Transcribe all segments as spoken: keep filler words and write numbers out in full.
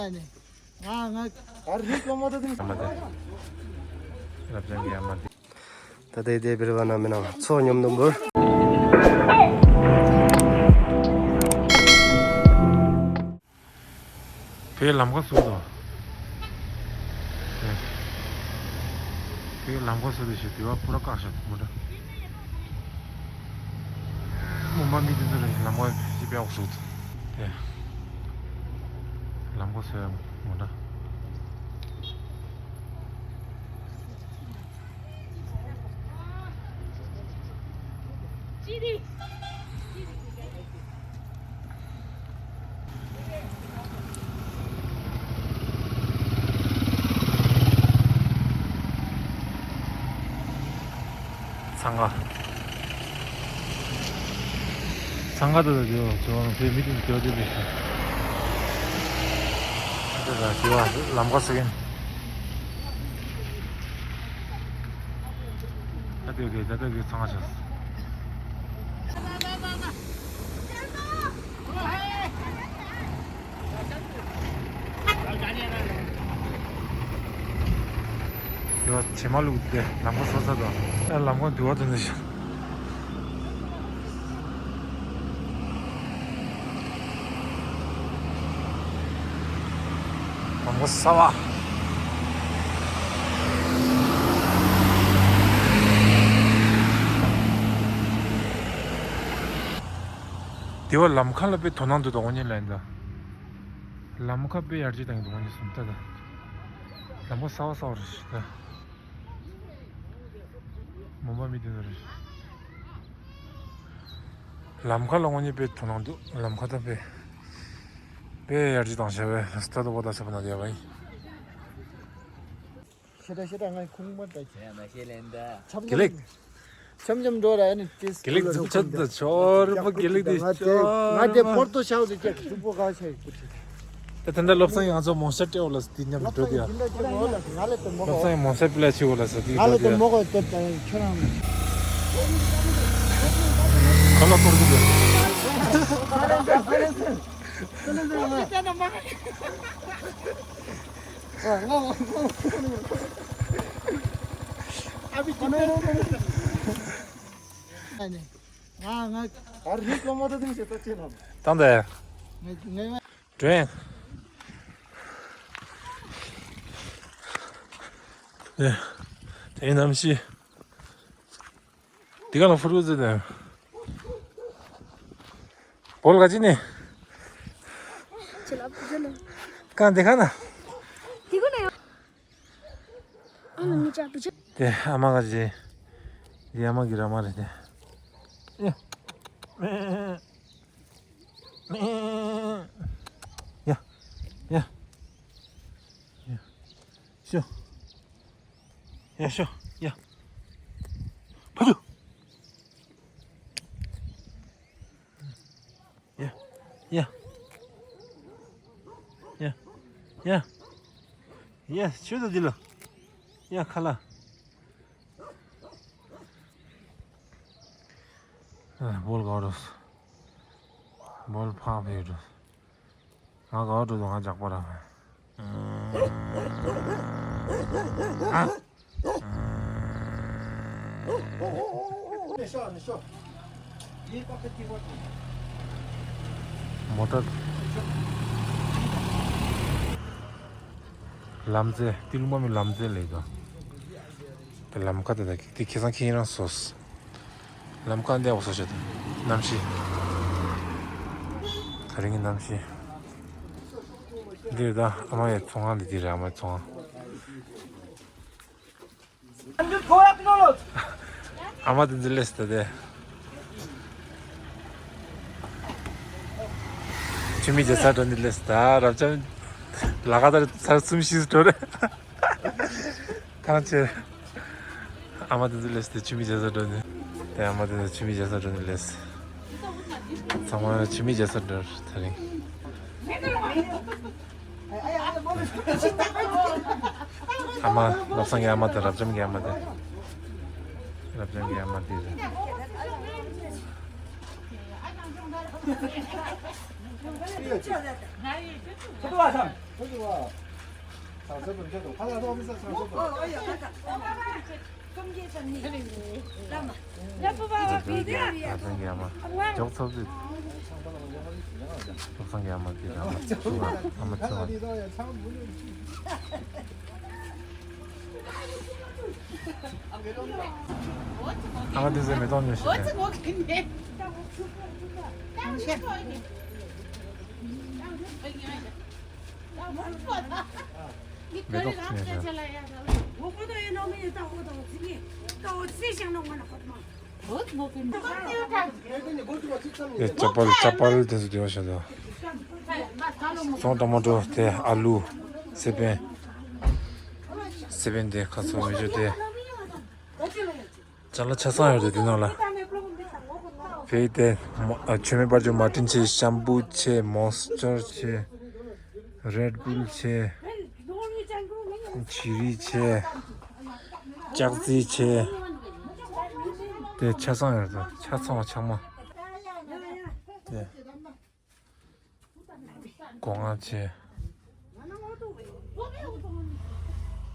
ང་ང་ཨ་རི་ཀོ་མ་ད་དེ། ཨ་མ་དེ། རབ་འབྱམས་ཀྱི་ཨ་མ་དེ། ད་ལྟའི་དེ་བེར་བ་ན་མི་ནང་ཚོ་སྙོམས་འདུམ་བུར། བོད་ལམ་ཁ་བཟོ་དང་། བོད་ལམ་ཁ་བཟོ་དེ་ཞིག་དེ་བ་པུ་ར་བཀག་ཤག་མོ་འདྲ། མོ་མ་མི་དེ་ཚོ་ལ་ལམ་ཁ་ཞིག་པའི་འོག་བཟོ་དང་། དེ་ལམ་ཁ་བཟོ་ཡ་མོ་འདྲ། འཚང་ཁ། འཚང་ཁ་དེ་ལ་དེ་བ་ཇོ་བོ་བོད་མི་དེ་ཇོ་བོ་དེ་བས་ཤིང་། དེ་ལ་དེ་བ་ལམ་ཁ་ཟེར་གིན། ད་དེ་གི་ད་དེ་གི་འཚང་ཁ་བྱས། དེ་བ་བྱེ་མ་བླུགས་ཏེ་ལམ་ཁ་བཟོ་ཚར་དང་། ཨ་ལམ་ཁ་འདུལ་བ་དེ་འདྲ་ཞིག། ལམ་ཁ་གསར་བ། དེ་བ་ལམ་ཁ་ལ་དཔེ་དོ་སྣང་འདུག་དང་། འོ་ཉེ་ལན་ད། ལམ་ཁ་དཔེ་ཡར་རྒྱས་བཏང་གི་འདུག་འོ་ཉེ་སུམ་ད་ད། ལམ་ཁ་གསར་བ་གསར་བ་རེད་ད། མོན་པ་མི་དེ་ཚོ་རེད། ལམ་ཁ་ལ་དངོས་གནས་དཔེ་དོ་སྣང་འདུག་ལམ་ཁ་ད་དཔེ། དཔེ་ཡར་རྒྱས་བཏང་བཞག་པས་སི་ཐ་དོ་པོ་ད་ས་པ་ན་དེ་ཡ་བ་ཡིན། ཤེ་ད་ཤེ་ད་ང་ཁུངས་མ་ད་ཁྱེད་ཡ་མ་ཤེས་ལན་ད། ཆབ་དགེ་ལེགས། འཆམ་འཆམ་འགྲོ་ར་ཨ་ནི་ཏིས་དགེ་ལེགས་འཛུགས་ཆ་ད་ཆོར་མ་དགེ་ལེགས་དེ་ང་དེ་ཆོར་ང་དེ་མ་པོར་ཏོ་ཤའོ་དེ་ཀྱག་ཤུ་པོ་ག་ཤ་ཡི་ཀུ་ཅི། ད་ད་ལྟ་བློ་བཟང་ཡང་ཚོ་མོ་ཤ་སྤྲད་འོ་ལ་སི་དེ་མཉམ་དུ་འགྲོ་དེ་ཡ། བློ་བཟང་ཡང་མོ་ཤ་སྤྲད་ལ་ཆི་འོ་ལ་སི་དེ་ང་ལ་འགྲོ་དེ་ཡ། དེ་མོ་གོ་དེ་ད་ཁྱོད་རང་། ག་ལ་གཏོར་གི་དེ། ཨ་བི་ཁོ་ནོ་ནོ་ནོ། ང་ང་ཨ་རི་ཀོ་མ་ད་དེ་ཞེ་ད་ཅེ་ན། ད་འདི། ང་ང་། དྲན། དེ་དེ་གནམ་གཤིས། དེ་ག་ལ་ཧྥུ་རུ་ཟེར་དེ། བོལ་ག་ཅི་ནི། ཁྱེད་ལ་བུ་ཆེ་ལ། གང་དེ་ག་ན། དེ་ག་ན་ཡོད། ཨ་ལ་ངི་ཅག་བུ་ཆེ། དེ་ཨ་མ་ག་ཅི། དེ་ཨ་མ་གི་ར་མ་རེད་དེ། ཡ། ཡ། ཡ། ཤོ། ཡ་ཤོ། ཡ། ཕ་ཆུ། ཡ། ཡ། ཡ། ཡ། ཡ། ཆུ་དང་འདི་ལ། ཡ་ཁ་ལ། ཨ། བོལ་ག་རོ། བོལ་ཕ་བེ་རོ། ང་ག་བ་འགྲོ་དང་ང་ཇག་པ་ར། མོ་ཊ། ལམ་རྩེ་ཏི་ལུང་པ་མི་ལམ་རྩེ་ལས་ཀ། དེ་ལམ་ཁ་དེ་དག་དེ་ཁེ་སང་ཁེ་རང་སོས། ལམ་ཁ་འདི་འོག་སོ་ཤོད་དང་། གནམ་གཤིས། ད་རིང་གི་གནམ་གཤིས། འདིར་ད་ཨ་མ་ཡི་ཚོང་ཁང་འདི་འདི་རེད། ཨ་མ་ཡི་ཚོང་ཁང་། ཨ་མ་དེ་འདི་ལས་ད་དེ། ཆུ་མིག་རྒྱ་ས་འགྲོ་འདི་ལས་ད་རབ་འབྱམས། ལ་ཁ་ད་ཚར་གསུམ་བཞི་འགྲོ་རེད། ཐང་ཆད། ཨ་མ་དེ་ཚོ་ལས་དེ་ཆུ་མིག་རྒྱ་ས་འགྲོ་ནས། དེ་ཨ་མ་དེ་ཚོ་ཆུ་མིག་རྒྱ་ས་འགྲོ་ནས་ལས། ཚང་མ་ཆུ་མིག་རྒྱ་ས་འགྲོ་ད་རིང་། ཨ་མ་བློ་བཟང་གི་ཨ་མ་དེ་རབ་འབྱམས་ཀྱི་ཨ་མ་དེ། རབ་འབྱམས་ཀྱི་ཨ་མ་དེ་རེད། ང་ཚང་གི་ཨ་མ། ཇོག་ཚོགས་ཚིག་ཇོག་ཚང་གི་ཨ་མ་དེ་ཨ་མ་ཆུང་བ། ཨ་མ་ཆུང་བ། ཨ་མ་དེ་ཚོས་མེ་ཏོག་ཉོས་ཤིག་དེ། མེ་ཏོག་ཉོས་ཤིག་དེ་ཅ་པལ་ཅ་པལ་དེ་ཚོ་དེ་བ་ཤ་ད། སོང་ཊ་མ་ཊོ་དེ་ཨ་ལུ། སེ་པན། སེ་པན་དེ་ཁ་ཚོ་མི་ཆོ་དེ། ཅ་ལག་ཆ་ཚང་ཡོད་དེ་དེ་ནང་ལ། ཕེ་དེ་མ་ཨ་ཆུ་མེད་པར་ཇོ་མ་ཏིན་ཆེ། ཤམ་པུ་ཆེ། མོས་ཅར་ཆེ། རེད་བུལ་ཆེ། བྱི་རིལ་ཆེ། ལྕགས་རྩི་ཆེ། དེ་ཆ་ཚང་ཡོད་དོ། ཆ་ཚང་བ་ཆ་མ། དེ་སྒོ་ང་ཆེ།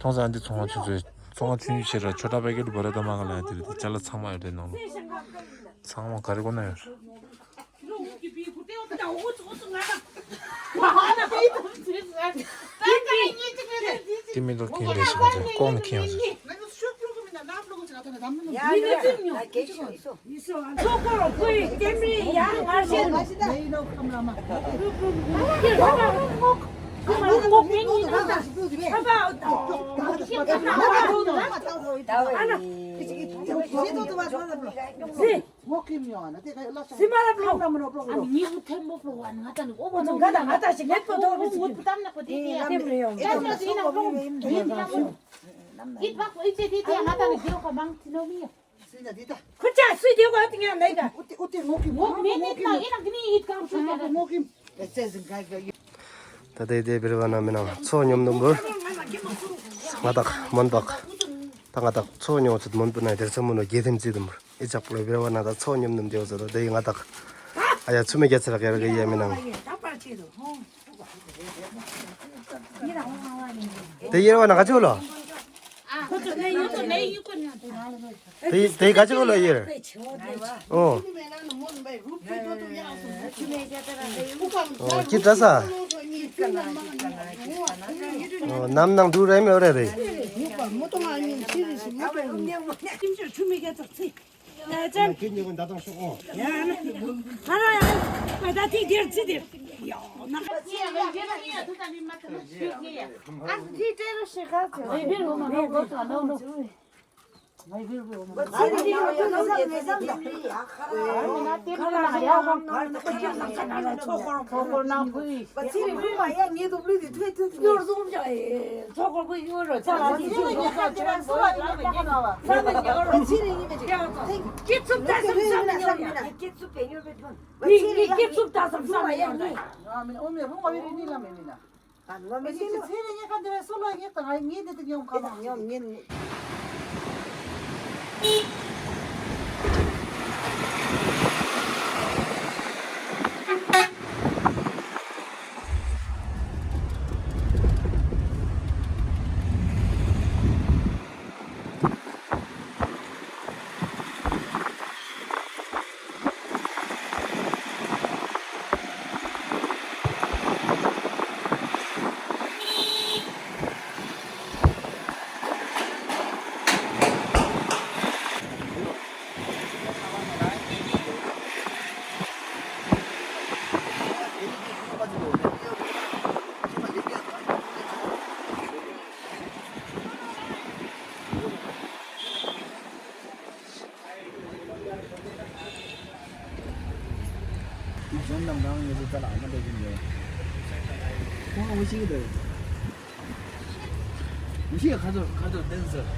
ཐོང་ས་འདི་ཚོང་བ་ཆུ་ཚོད་ཚོང་བ་ཆུང་ཆུང་ཆེ་ར་ཆོ་ཏ་པ་ཀེ་ལི་བ་ར་ཏ་མ་ག་ལ་དེ་རེད། དེ་ཅ་ལག་ཚང་མ་ཡོད་དེ་ནང་ལ། ཚང་མ་ག་རེ་དགོས་ན་ཡོད། དེ་མི་འདུག་ཁྱེར་རེ་ཞིག་ང་ཚོས་ལྐོག་ནས་ཁྱེར་ཡོང་ཟེར། སི་མ་རབ་ལོ། ཨ་ནི་ངའི་ཐེར་མོ་པོ་ང་ད་ནི་ཨོ་ང་ད་ང་ད་ཞིག་ལེགས་པོ་ཐོག་ངུ་ངུ་བུ་དམ་ནག་པོ་དེ་དེ་ཡ་ལེམ་རེ་ཡོང་། ཡ་ལེམ་རེ་ཡོང་། ཡིན་ལ་ཨོ་ངུ་ཡིད་བག་པོ་ཨི་ཅེ་དེ་དེ་ང་ད་ནི་དེ་ཁོ་མང་ཐི་ནོ་མི་ཡ། ཁོ་ཅག་སུས་དེ་གོ་དེ་ངས་ལེགས་ག་ངུ་མེད་མེད་ན་ཨི་ན་གི་ནི་ཡིད་གང་ཆུ་ད། ད་ལྟའི་དེ་བེར་བ་ན་མི་ནང་ཚོ་སྙོམས་འདུམ་བུར། ང་དག་མོན་པག་ད་ང་དག་ཚོ་སྙོམས་ཚུད་མོན་པུ་ན་དེར་ཚོ་མོན་ནོ་རྒྱལ་ཐིམ་རྩིས་འདུམ་བུར། ཨི་ཅག་པོ་བེར་བ་ན་ད་ཚོ་སྙོམས་འདུམ་དེ་བ་ཟ་ད་དེ་ང་དག་ཨ་ཡ་ཚུ་མེ་རྒྱ་ཚེ་ར་གེ་ར་གེ་ཡ་མི་ནང་། དེ་ཡེར་བ་ན་ག་ཅོ་ལོ། དེ་དེ་ག་ཅོ་ལོ་ཡེར། ཨོ། ཨོ་ཁྱི་འདྲ་ས། ཨོ་ནམ་ནང་འདུག་རེད་མེད་རེད་རེད། གཞན་དང་གང་ངེས་ཚོ་ཙ་ལ་ཨ་མ་འདྲ་གི་འདུག་ཁོང་ཨ་མ་ཤི་གི་འདུག་ངས་ཁ་ཚོར་ཁ་ཚོར་བསྟན་ཟེར།